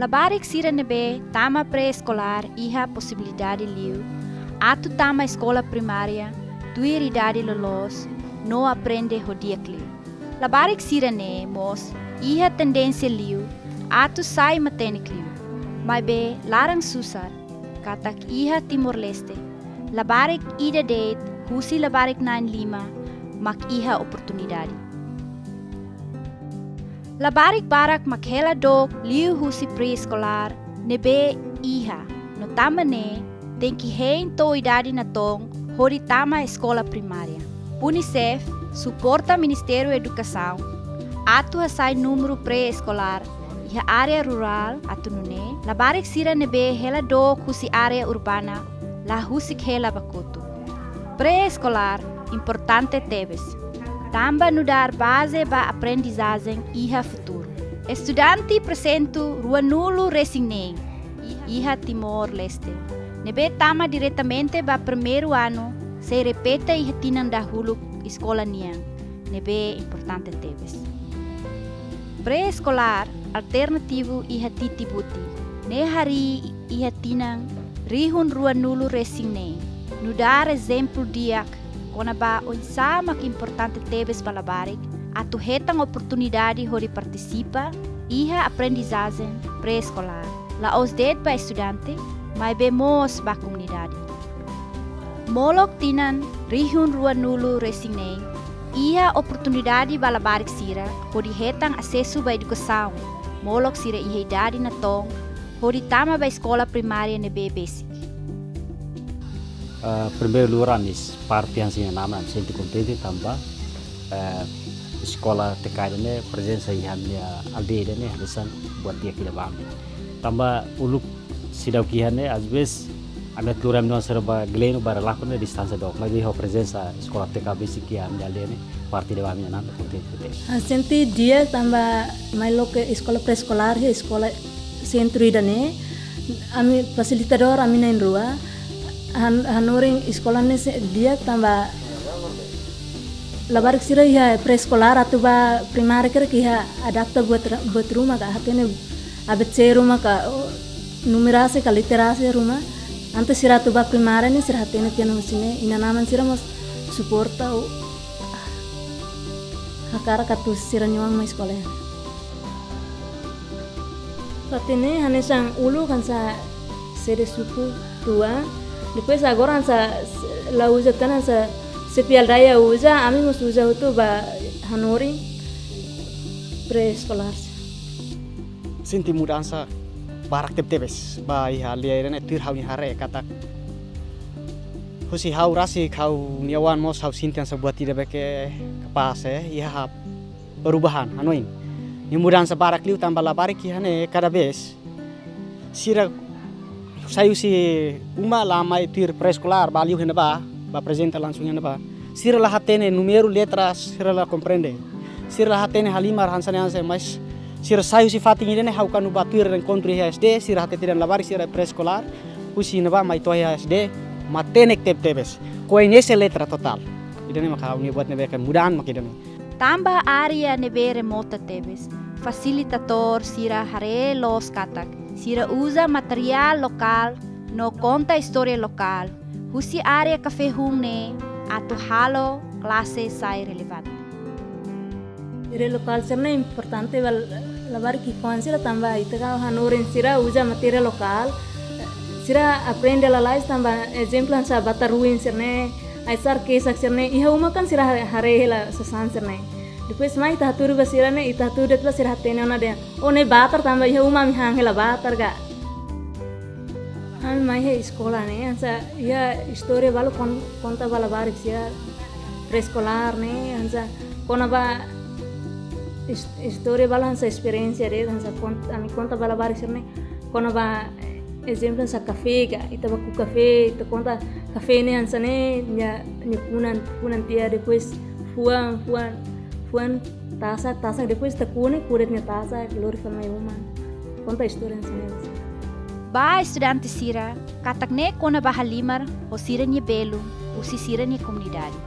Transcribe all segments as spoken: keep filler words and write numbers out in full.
Labarik sira ne'ebé tama pré-eskolár iha posibilidade liu atu tama eskola primária tuir idade loloos no aprende ho di'ak liu. Labarik sira-ne'e mós iha tendénsia liu atu sai matenek liu. Maibé laran susar katak iha Timor-Leste, labarik ida de'it husi labarik na'in-lima mak iha oportunidade. Labarik barak mak hela dook liu husi pré-eskolár ne'ebé iha, no tanba ne'e tenke hein to'o idade natoon hodi tama eskola primária. UNICEF suporta Ministériu Edukasaun atu hasa'e númeru pré-eskolár iha área rurál atu nune'e labarik sira ne'ebé hela dook husi área urbana la husik hela ba kotuk. Pré-eskolár importante tebes, tanba nu'udar baze ba aprendizajen iha futuru. Estudante persentu ruanulu-resin-neen iha Timor-Leste ne'ebé tama diretamente ba primeiru anu sei repete iha tinan dahuluk eskola nian, ne'ebé importante tebes. Pré-eskolár alternativu iha Titi Buti ne'e harii iha tinan rihun ruanulu-resin-neen, nu'udar ezemplu di'ak kona-ba oinsá mak importante tebes ba labarik atu hetan oportunidade hodi partisipa iha aprendizajen pré-eskolár, la'ós de'it ba estudante, maibé mós ba komunidade. Molok tinan rihun ruanulu-resin-neen, iha oportunidade ba labarik sira hodi hetan asesu ba edukasaun, molok sira iha idade natoon hodi tama ba eskola primária ne'ebé besik. Eh, primeiru lugar, ami parte hanesan inan-aman, ami sente kontente tanba, eh, eskola T K ida-ne'e prezensa iha ami-nia aldeia ida-ne'e hanesan buat di'ak ida ba ami. Tanba uluk seidauk iha ne'e, às vezes, ami atu lori ami-nia oan sira ba Gleno, ba Relako ne'e distánsia dook. Maibé ho prezensa eskola T K besik iha ami-nia aldeia ne'e, parte ida ba ami inan-aman kontente tebes. Ah, sente di'ak tanba mai loke eskola pré-eskolár iha eskola sentru ida-ne'e, ami fasilitadór ami na'in-rua, han-, hanorin eskola ne'e sei di'ak tanba labarik sira iha pré-eskolár atu ba primária karik iha adapta buat ra-, buat ruma ka, hatene A B C ruma ka, o, numerasi ka literasi ruma. Entaun sira atu ba primária ne'e sira hatene tiha ona husi ne'e, inan-aman sira mós suporta, o, hakarak atu sira-nia oan mai eskola. Fatin ne'e hanesan uluk hanesan sede suku tua. Depois agora hanesan la uza tan, hanesan xefe aldeia uza, ami mós uza hotu ba hanorin pré-eskolár. Sente mudansa barak tebetebes ba iha aldeia ida-ne'e tuir ha'u-nia haree katak husi ha'u rasik ha'u-nia oan mós ha'u sente hanesan buat ida be ke kapás, eh, iha perubahan, hanoin. Nia mudansa barak liu tanba labarik iha ne'e kada vez sira sai husi uma la mai tuir pré-eskolár, ba liu iha ne'ebá, ba aprezenta langsung iha ne'ebá. Sira la hatene númeru, letra, sira la komprende. Sira la hatene halimar hanesan ne'e hanesan, mas sira sai husi fatin ida-ne'e ha'u kuandu ba tuir enkontru iha S D, sira hatete dehan labarik sira pré-eskolár, husi ne'ebá mai to'o iha S D, matenek tebetebes. Koñese letra totál. Ida-ne'e maka ha'u-nia buat ne'ebé ke mudansa mak ida-ne'e. Tanba área ne'ebé remota tebes, fasilitadór sira haree loos katak sira uza materiál lokál no konta istória lokál husi área kafé hun ne'e atu halo klase sai relevante. Istória lokál sira-ne'e importante ba labarik ki'ikoan sira tanba ita ka hanorin sira uza materiál lokál, sira aprende lalais tanba ezemplu hanesan bata ruin sira-ne'e, ai-sar kesak sira-ne'e, iha uma kan sira hare-, haree hela sasán sira-ne'e. Depois mai ita hatudu ba sira-ne'e, ita hatudu de'it ba sira hatene ona dehan, o ne'e batar tanba iha uma ami han hela batar ka. Ami mai iha eskola ne'e, hanesan iha istória balu kon-, konta ba labarik sira pré-eskolár ne'e, hanesan kona-ba is-, istória balu hanesan esperiénsia de'it, hanesan kon-, ami konta ba labarik sira-ne'e, kona-ba, eh, ezemplu hanesan kafé ka, ita baku kafé, ita konta kafé ne'e hanesan ne'e, nia, nia funan, funan tiha depois fuan, fuan, fuan tasak, tasak depois ita kune, kune nia tasak, lori fali mai uma. Konta istória hanesan ne'e. Ba estudante sira, katak ne'e kona-ba halimar ho sira-nia belun, husi sira-nia komunidade.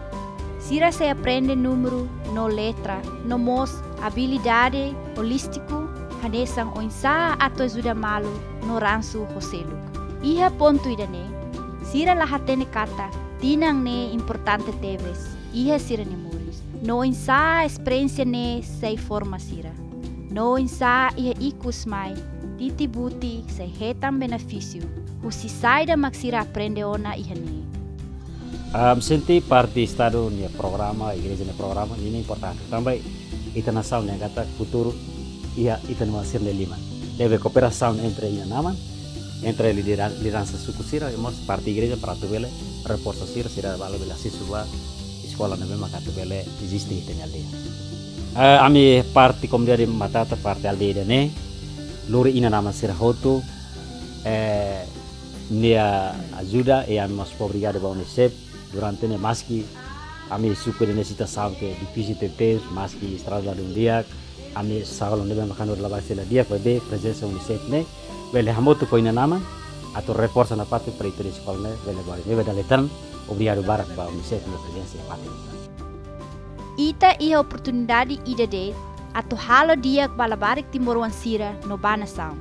Sira sei aprende númeru no letra, no mós abilidade holístiku, hanesan oinsá atu ajuda malu no ransu ho seluk. Iha pontu ida-ne'e, sira la hatene katak tinan ne'e importante tebes iha sira-nia moris, no oinsá esperiénsia ne'e sei forma sira, no oinsá iha ikus mai Titi Buti sei hetan benefísiu husi saida mak sira aprende ona iha ne'e. Ami sente parte Estadu nia programa, igreja nia programa, ne'e importante. Tanba ita nasaun ne'e katak futuru iha ita-nia sira-nia liman. Debe kooperasaun entre inan-aman, entre lidera-, lideransa suku sira, i mós parte igreja para atu bele reforsa sira, sira bele bele asesu ba eskola ne'ebé mak atu bele eziste iha ita-nia aldeia. Eh, ami parte komunidade Matata, parte aldeia ida-ne'e, lori inan-aman sira hotu, eh, nia ajuda, i ami mós fó obrigadu ba UNICEF durante ne'e, maski ami suku ida-ne'e situasaun ke difisil tebes, maski estrada ladún di'ak, ami sala ne'ebé mak hanorin labarik sei la di'ak, maibé prezensa UNICEF ne'e bele hamutuk ho inan-aman atu reforsa nafatin para ita-nia eskola ne'e bele bali. Ne'ebé dala ida tan, obrigadu barak ba UNICEF nia prezensa iha fatin. Ita iha oportunidade ida de'it atu halo di'ak ba labarik timoroan sira no ba nasaun.